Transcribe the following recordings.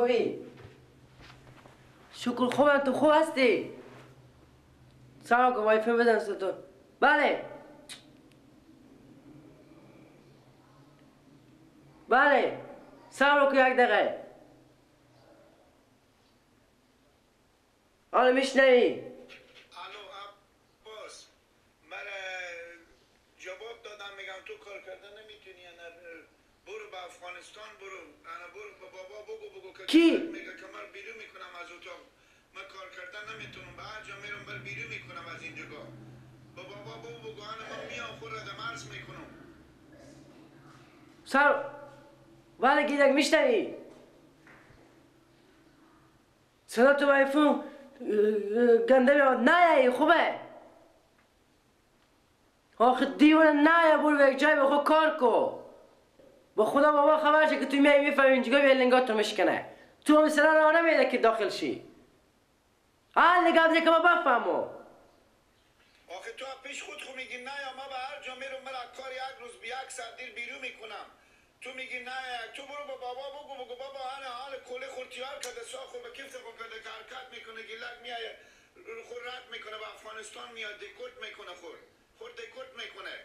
خوبی؟ شکر خوبم، تو خوب هستی؟ سلام کن وای فای بزن تو. بله بله، سلام کن یک دقیقه. آره میشنوی؟ الو عباس، من جواب دادم میگم تو کار کردن نمیتونی، برو به افغانستان، برو انا برو به بابا بگو که کی؟ میگه که من بیرون میکنم از اتاق، من کار کردن نمیتونم، به هر جا میرم بر بیرون میکنم از اینجا. به بابا بگو انا من میام خود را مرز میکنم. سر بله گیدک میشنوی؟ صدا تو آیفون گنده میاد. نه خوبه آخه دیوانه، نه برو به یک جای به خود کار کن. با خدا بابا خبر شه که تو میای میفهمی اینجا بیا لنگات رو میشکنه. تو هم سرا راه نمیده که داخل شی. حال نگاه که ما بفهمو. آخه تو پیش خود خو میگی نه یا ما به هر جا میرم، من کار یک روز به یک ساعت دیر بیرون میکنم. تو میگی نه، تو برو با بابا بگو بابا انا حال کله خورتیار کرده، ساخو به کفت خود کرده که حرکت میکنه، گیلک میایه خور رد میکنه، به افغانستان میاد دکورت میکنه، خور دکورت میکنه.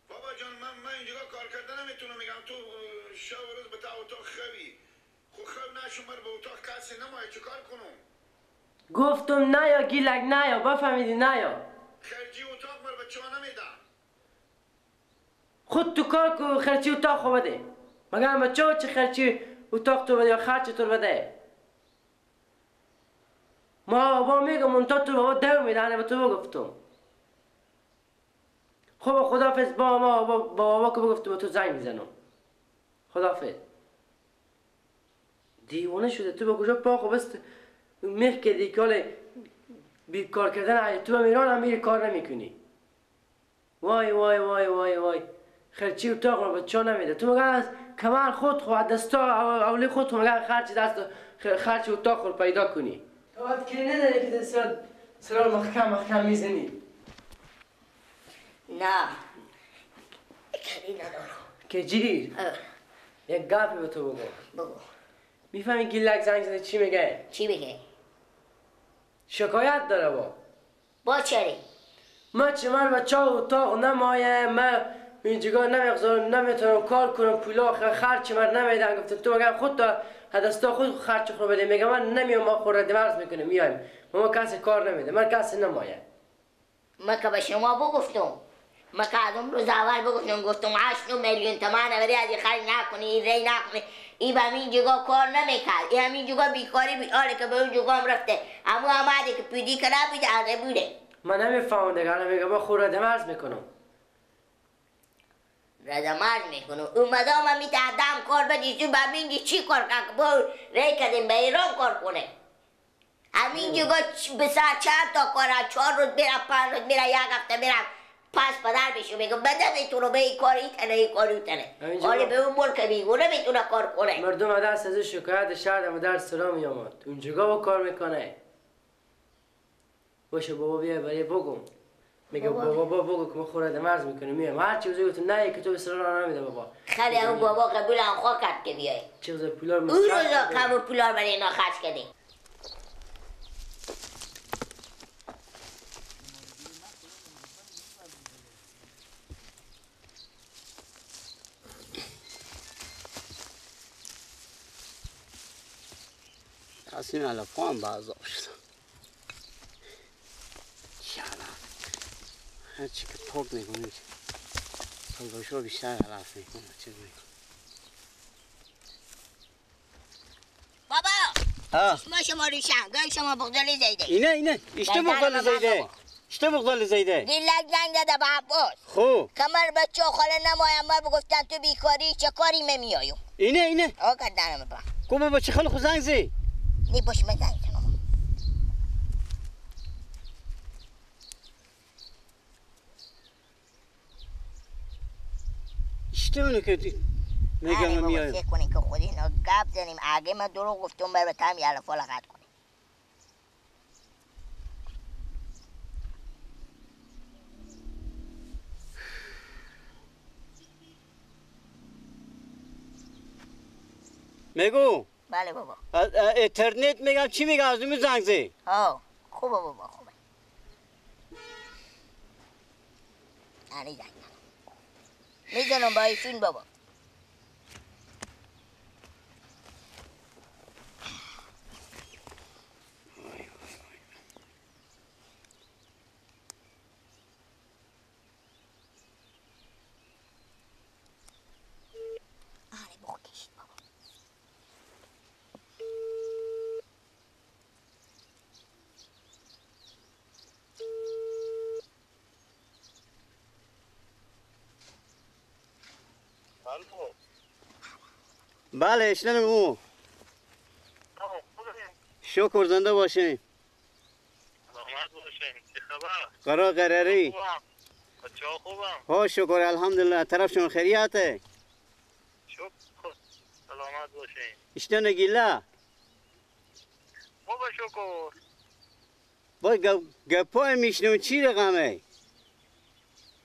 بابا جان من اینجا کار کردن نمیتونم، میگم تو شب و روز به تا اتاق خوی، خو خوب نشو مر به اتاق کسی نمایه، چیکار کنم؟ گفتم نه یا گیلک نه یا بفهمیدی نه یا خرجی اتاق مر به چا نمیدم. خود تو کار کو خرچی اتاق خو بده، مگر ما چه خرچی اتاق تو بده یا خرچ تو بده؟ ما بابا میگم اون تو بابا دو میدنه به تو بگفتم. خب خدافظ با ما با بابا که بگفتم به تو زنگ میزنم. خدافظ. دیوانه شده تو به کجا پا خب بس میخ کردی که بیکار کردن تو به ایران هم میری کار نمیکنی. وای وای وای وای وای خرچی اتاق رو به چا نمیده. تو مگر از کمر خود خو از دستا اولی خود خو مگر خرچ دست خرچ اتاق رو پیدا کنی. تو باید کلی نداری که سرار محکم محکم میزنی. نه کلی ندارم. که جیر یک گپی به تو بگو. بگو. میفهمی گیلک زنگ زده چی میگه؟ چی میگه؟ شکایت داره با. با چری؟ ما چه من بچه اتاق نمایه، من اینجا نمیگذارم، نمیتونم کار کنم، پولا خرچ من نمیدن. گفتم تو مگر خود تا هدستا خود خرچ خود بده. میگه من نمیام، ما خود را مرز میکنه میایم، ما کسی کار نمیده، من کسی نمایه. من که به شما بگفتم، من که از اون روز اول بگفتم، گفتم 8 میلیون تومان بری از این خرج نکنی، این ری نکنی، این به همین جگاه کار نمیکرد، این همین جگاه بیکاری بود، آره که به اون جگاه هم رفته، اما آمده که پیدی که نبوده آره بوده. من نمیفهمم دیگه، الان میگه من خود را مرز میکنم. رزمرز میکنم اومده من میتعدم کار بدی تو به همین چی کار کنم؟ با ری کردیم به ایران کار کنه. همین جگاه به سر چند تا کار، 4 روز میرم، 5 روز میرم، یک هفته میرم، پس پدر میشه میگم بده تو رو به این کار این تنه این کار اون تنه. حالا به اون ملک بیگونه میتونه کار کنه. مردم دست از شکایت شهر و در سلام میامد اونجا با کار میکنه. باشه بابا بیا برای بگم. میگه بابا بگو که ما خورده مرز میکنه میام. هر چی گفتم نه که تو به سرا نمیده بابا. خیلی اون بابا قبول هم خواه کرد که بیای. چه روز پولار اون روزا کم پولار برای اینا خرج کردیم. از این علف‌ها هم به عذاب شدم. هرچی که پاک میکنید سالباشا بیشتر علف میکنه چیز میکنه. بابا ما شما ریشم گای شما بغدالی زیده. اینه اینه اشته بغدالی زیده، اشته بغدالی زیده. گیلک زنگ زده به عباس. خب کمر بچه خاله نمایم ما بگفتن تو بیکاری چه کاری میایم. اینه اینه آقا کردنم با کو بابا چه خاله خو زنگ زی. نی باش من زنگ زنم. اشته که میگم میایم. فکر کنین که خود اینا گپ زنیم، اگه من دروغ گفتم بر به تم یه لغت کنیم. میگو بله بابا. اینترنت میگم چی میگم از اون زنگ زی. ها خوبه بابا خوبه. یعنی زنگ میزنم با ایشون بابا. بله اشنم او شکر زنده باشین. قرار قراری ها شکر الحمدلله. طرف شما خیریته؟ شکر سلامت باشین. اشتن گیلا بابا شکر با گپای میشنم چی رقمه؟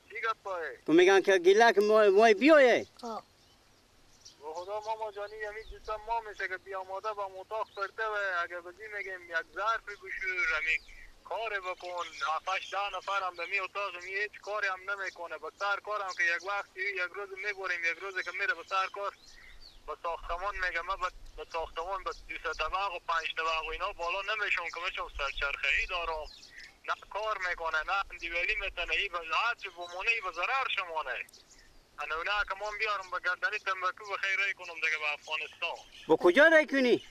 چی گپای؟ میگن که گیلا که مای بیایه. خدا ماما جانی یعنی دوستان ما میشه که بیاماده با اتاق پرده و اگه بزی میگیم یک ظرف بشور همی کار بکن 7-10 نفر هم به می اتاق می هیچ کاری هم نمیکنه. به سر کارم که یک وقتی یک روز میبریم یک روز که میره به سر کار به ساختمان میگه من به ساختمان به 2 طبق و 5 طبق و اینا بالا نمیشم که میشم سرچرخه ای دارم. نه کار میکنه نه دیولی میتونه ای به هرچی بمونه ای به ضرر شمانه. انا اونا که من بیارم به گردنی تنباکو بخیر رای کنم دیگه به افغانستان. با کجا رای کنی؟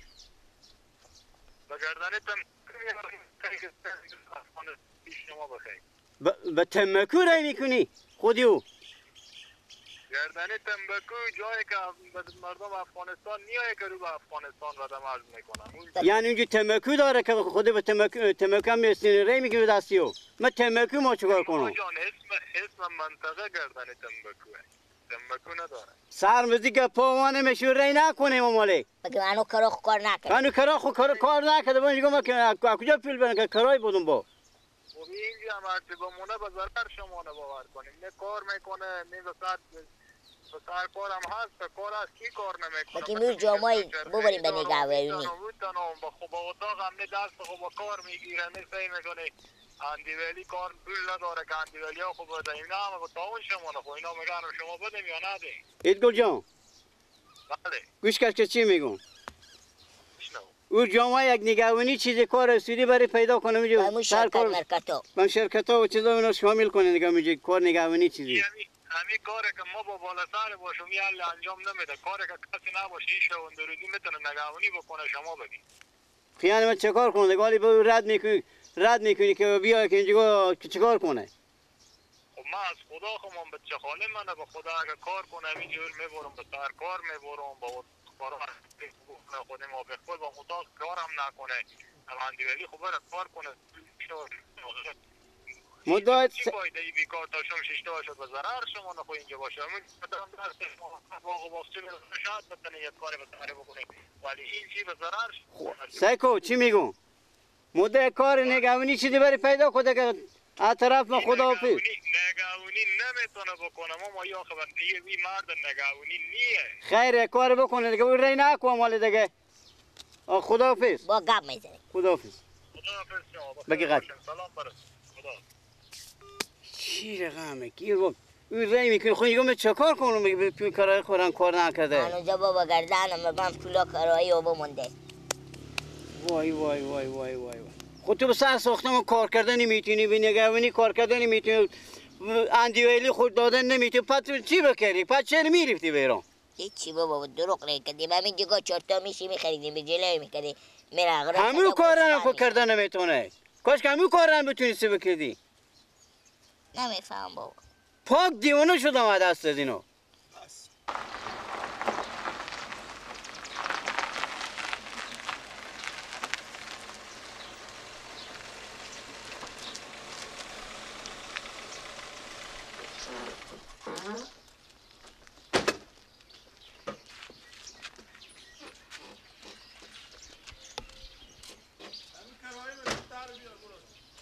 به گردنی تنباکو میارم افغانستان پیش شما بخیر. به تنباکو رای میکنی؟ خودی او؟ گردنی تنباکو جایی که مردم افغانستان نیایه که رو به افغانستان ردم عرض میکنن. یعنی اونجا تنباکو داره که خودی به تنباکو هم میرسینی رای میکنی به دستی او. من تنباکو ما چیکار کنم؟ جان اسم منطقه گردنی تنباکوه. تنباکو نداره. سر مزی گپا ما نمیشه رای نکنیم مالی. بگم انو کرا خو کار نکرد. انو کرا خو کار نکرد. من میگم که کجا پول برن که کرای بودم با. خب اینجا هم هرچی بمونه به ضرر شما باور کنیم. نه کار میکنه نه به سر کارم هست کار هست کی کار نمیکنه. بگیم اون جامای ببریم به نگهبانی. خب با اتاق هم نه دست خب با کار میگیره نه سعی میکنه. اندیولی کار پول نداره که اندیولی ها خوب بده اینا هم با تاون شما خب اینا میگن شما بدیم یا ندیم. ایدگل جان بله گوش کش که چی میگم. او جامعه یک نگهبانی چیز کار سودی برای پیدا کنه میگه سر کار من شرکت ها و چیزا اینا شامل کنه دیگه میگه کار نگهبانی چیزی. همین کاری که ما با بالا سر باشم یه حل انجام نمیده. کاری که کسی نباشه این شوندروزی میتونه نگهبانی بکنه شما بگی. خیال من چه کار کنه دیگه ولی رد میکنی رد میکنی که بیا که اینجا چیکار کنه. خب من از خدا خمام به چه خاله منه به خدا اگه کار کنه اینجور میبرم به سر کار میبرم با کارا خود ما به خود با اتاق کارم نکنه اندیولی خب بره کار کنه. مدت چی فایده ای بیکار تا شم شیشته باشه به ضرر شما نخو اینجا باشه. من دارم درس باغ و باغچه شاید بتونه یک کاری به سر بکنه ولی این چی به ضرر. سیکو چی میگم مدت کار نگهبانی چیزی برای پیدا کنه که اطراف ما خداحافظ. نگهبانی نمیتونه بکنه ما یا خبر این مرد نگهبانی نیه. خیر کار بکنه دیگه رای نکن مال دیگه. خداحافظ. با گپ میزنی. خداحافظ. خداحافظ شما. بگی قد. سلام برات. خدا. چی رقمه کی رو رای میکنی خب میگم چه کار کنم میگه پول کرایه خورم کار نکرده. هنوز بابا گردنم من پولا کرایه و بمونده. وای وای وای وای وای خود تو به سر ساختم کار کردن نمیتونی به نگهبانی کار کردن نمیتونی اندیویلی خود دادن نمیتونی پس چی بکردی؟ پس چرا میرفتی به ایران؟ هیچی بابا دروغ نکردیم همین دیگه چرتا میشی میخریدیم به جلوی میکردیم میره همون کارم خود کردن نمیتونه. کاش که همون کارم بتونی سی بکردی. نمیفهم بابا. پاک دیوانه شدم از دست از اینو.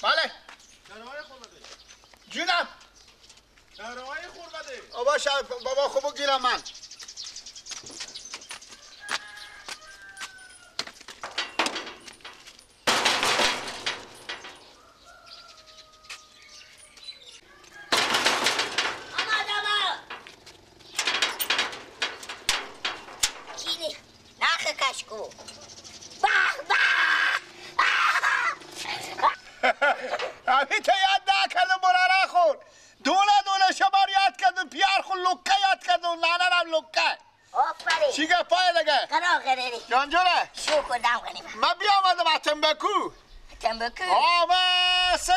بله جونم بابا خوبو گیرم من.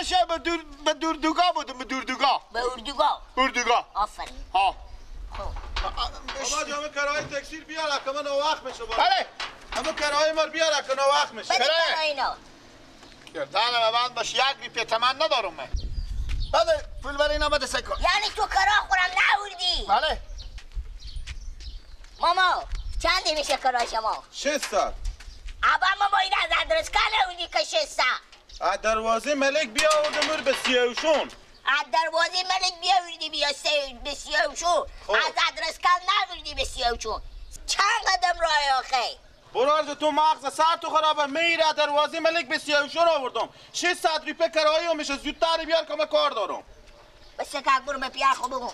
نشه به دوردوگاه بودم به دوردوگاه. به اردوگاه. اردوگاه. آفرین. ها. بابا جامعه کرایه تکسیر بیار که من وقت میشه. بله. همه کرایه مال بیار که وقت میشه. بده کرایه اینا. گردنم بند باش یک ریپیه تمن ندارم من. بده پول برای اینا بده سکن. یعنی تو کرا خورم نوردی؟ بله. ماما چند میشه کرای شما؟ 600. ابا ماما این از آدرس کاله اونی که 600. از دروازه ملک بیا آوردم مر به سیاوشون. از دروازه ملک بیا آوردی بیا به سیاوشون. از آدرس کال نوردی به سیاوشون. چند قدم راه آخه؟ برو تو مغز سر تو خرابه میره دروازه ملک به سیاوشون آوردم. 600 روپیه کرایه میشه زودتر بیار که من کار دارم. بس که برو به پیار خو بگو.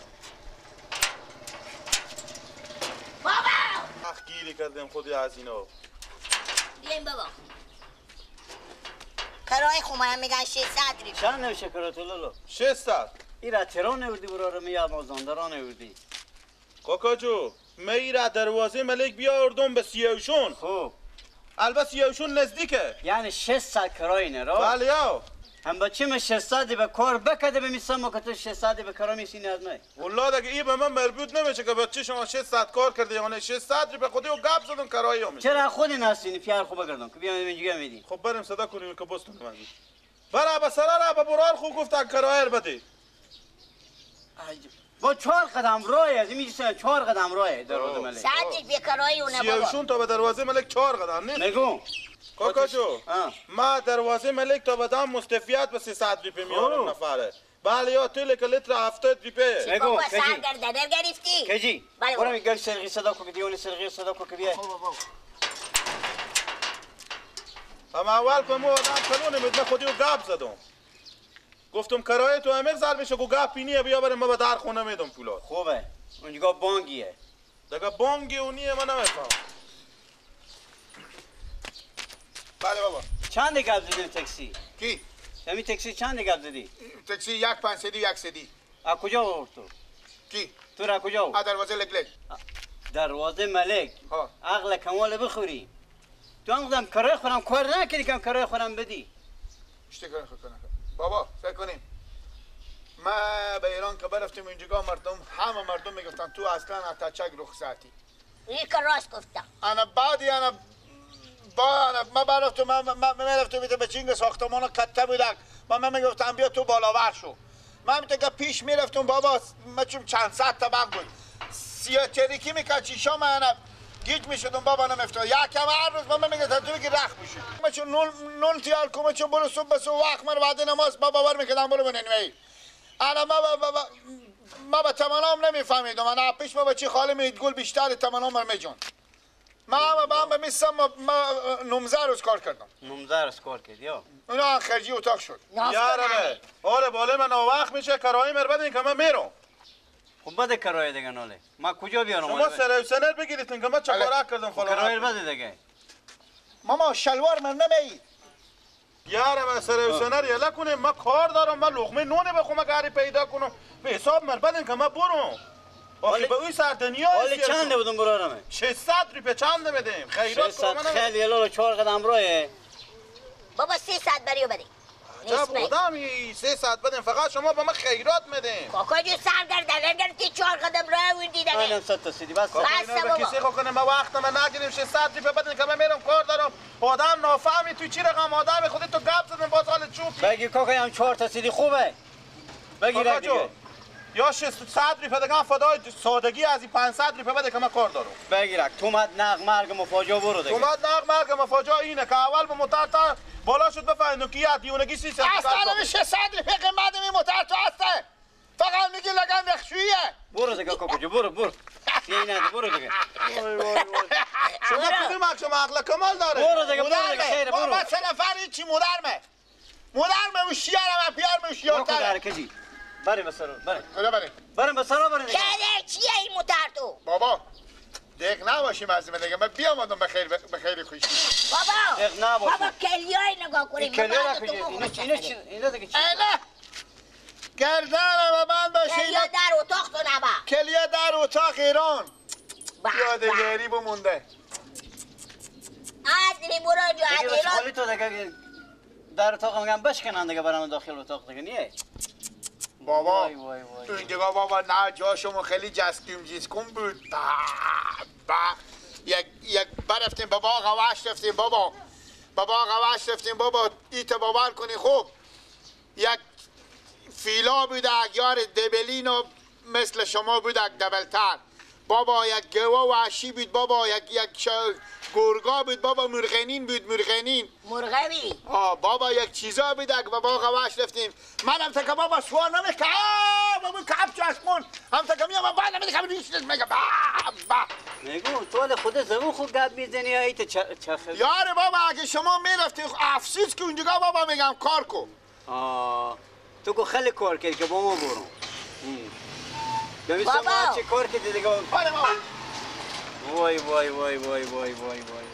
بابا اخ گیری کردم خودی از اینا. بیایم بابا. کرای خو میگن 600 روپیه. چند نمیشه کرای تو لولو؟ 600. این را تهران نوردی برو می یا مازندران نوردی؟ کاکا جو میره دروازه ملک بیاوردم به سیاوشون. خب البته سیاوشون نزدیکه. یعنی 600 کرای نه را؟ بله یا. هم بچه من 600 به کار بکده به میسم که تو 600 به کرا میسینی از من. والله دیگه این به من مربوط نمیشه که بچه شما 600 کار کرده یعنی 600 روپیه خودی و گپ زدم کرایه میشه. چرا خودی نسینی پیار خوب بگردم که بیام اینجا میدی. خب بریم صدا کنیم که بستون من. برا به سرا به برار خو گفتن کرایه بده. با 4 قدم راه از میشه 4 قدم راه دروازه ملک. 100 روپیه کرایه اونه بابا. سیاوشون تا به دروازه ملک 4 قدم نه؟ نگو. کاکا جو ما دروازه ملک تا بدم مستفیات به 300 روپیه میارم نفره. بله یا تیل که لیتر 70 روپیه. نگو سر گردن گرفتی؟ کجی؟ برو میگم سرغی صدا کو دیونه سرغی صدا کو که بیای. اما اول که مو آدم کلونه میدم خودی و گپ زدم. گفتم کرایه تو امیر زر میشه گو گپ اینیه بیا بریم ما به در خونه میدم پولات. خوبه. اونجا بانگیه. دیگه بانگی اونیه من نمیفهم. بله بابا. چند گپ زدی تاکسی؟ کی؟ همین تاکسی چند گپ زدی؟ تاکسی 1 500 1 سدی. از کجا آورد تو؟ کی؟ تو را کجا آورد؟ از دروازه لک. دروازه ملک. ها. عقل کمال بخوری. تو هم گفتم کرایه خورم کار نکردی کم کرایه خورم بدی. چه کرایه خورم؟ بابا فکر کنیم ما به ایران که برفتیم اینجا مردم همه مردم میگفتن تو اصلا از تچک رخصتی. این که راست گفتم. انا بعدی انا با ما برفتم ما میرفتم به چینگ ساختمان کته بودک. ما میگفتم بیا تو بالاور شو. من میگه پیش میرفتم بابا ما چون چند صد طبق بود. سیاه تریکی میکرد چیشا من گیج میشدم بابا نمیفتاد. یکم هر روز من میگفتم تو میگی رخ میشی. من چون نون تیار کنم چون برو صبح به صبح وقت من بعد نماز بابا باور میکردم برو بنینوی. انا ما به تمنام نمیفهمیدم. انا پیش ما بچی خاله میدگل بیشتر تمنام من میجون. ما به میسم ما نمزه روز کار کردم. نمزه روز کار کردی یا؟ اونا خرجی اتاق شد. یاره آره بالا من وقت میشه کرایه مر بدین که من میرم. خب بده کرایه دیگه ناله. ما کجا بیارم؟ شما سر سنر بگیریتون که من چه کارا کردم خلاص. کرایه بده دیگه. ماما شلوار من نمی. یاره من سر سنر یلا کنه من کار دارم من لقمه نونه بخوام گاری پیدا کنم. به حساب من بدین که من برم. آخه به اون سر دنیا حالا چند بودم برارم؟ 600 روپیه چند بدیم؟ خیرات کنم. خیلی لالا 4 قدم راهه. بابا 300 بریو بده. عجب آدمی 300 بدیم فقط شما به من خیرات میدین. کاکا جو سر گردن گرفتی 4 قدم راه آوردی دیگه. اینم 100 تا سیدی بس. بس بابا. کسی خو کنه ما وقت من نگیریم 600 روپیه بدین که من میرم کار دارم. آدم نافهمی تو چی رقم آدم خودت تو گپ زدن باز حال چوب. بگی کاکا هم 4 تا سیدی خوبه. بگی دیگه. یا 600 روپیه دیگه فدای سادگی از این 500 روپیه بده که من کار دارم. بگیرک تومد نق مرگ مفاجا برو دیگه. تومد نق مرگ مفاجا اینه که اول به موتر تا بالا شد بفهمید که یه دیونگی 300 اصلا نمیشه 600 روپیه قیمت این موتر تو هسته. فقط میگی لگن رخشوییه. برو دیگه کاکا برو برو. اینه برو دیگه. شما کدوم شما عقل کمال داره. برو دیگه برو دیگه خیر برو. بابا سه نفر چی مدرمه. مدرمه و شیارم پیارم و شیارتره. بریم بسرا بریم. کجا بریم؟ بریم بسرا بریم. چه چیه این موتر تو؟ بابا دق نباشیم از من دیگه من بیام آدم به خیر به خیر خوشی. بابا دق نباشیم. بابا کلیای نگاه کنیم. کلیا نکجی. اینا چی اینا دیگه چی؟ اینا گردنم بند باشه. کلیا در اتاق تو نبا. کلیا در اتاق ایران. یادگاری بمونده. از برو جو از ایران. خالی تو دیگه در اتاق میگم بشکنن دیگه برام داخل اتاق دیگه نیه. بابا اون دیگه بابا نه جاشمون خیلی جسکیم جیسکون بود. با یک برفتیم به باغ وحش رفتیم بابا، به باغ وحش رفتیم بابا، ایت باور کنی خوب یک فیلا بود، یار دبلین و مثل شما بود دبلتر بابا، یک گوا وحشی بود بابا، یک گرگا بود بابا، مرغنین بود، مرغنین مرغوی آه بابا یک چیزا بود که به باغ وحش رفتیم. منم تک بابا سوار نمی‌کرد بابا کپ چشمون هم تک میام بعد نمی‌کرد میگه با با میگم تو خود زبون خوب گپ میزنی یا ایت چخ یار بابا اگه شما میرفتی افسوس که اونجا بابا میگم کار کو. آه تو کو خیلی کار کردی که با ما برو. بابا چه کار کردی دیگه؟ آره بابا. وای وای وای وای وای وای وای.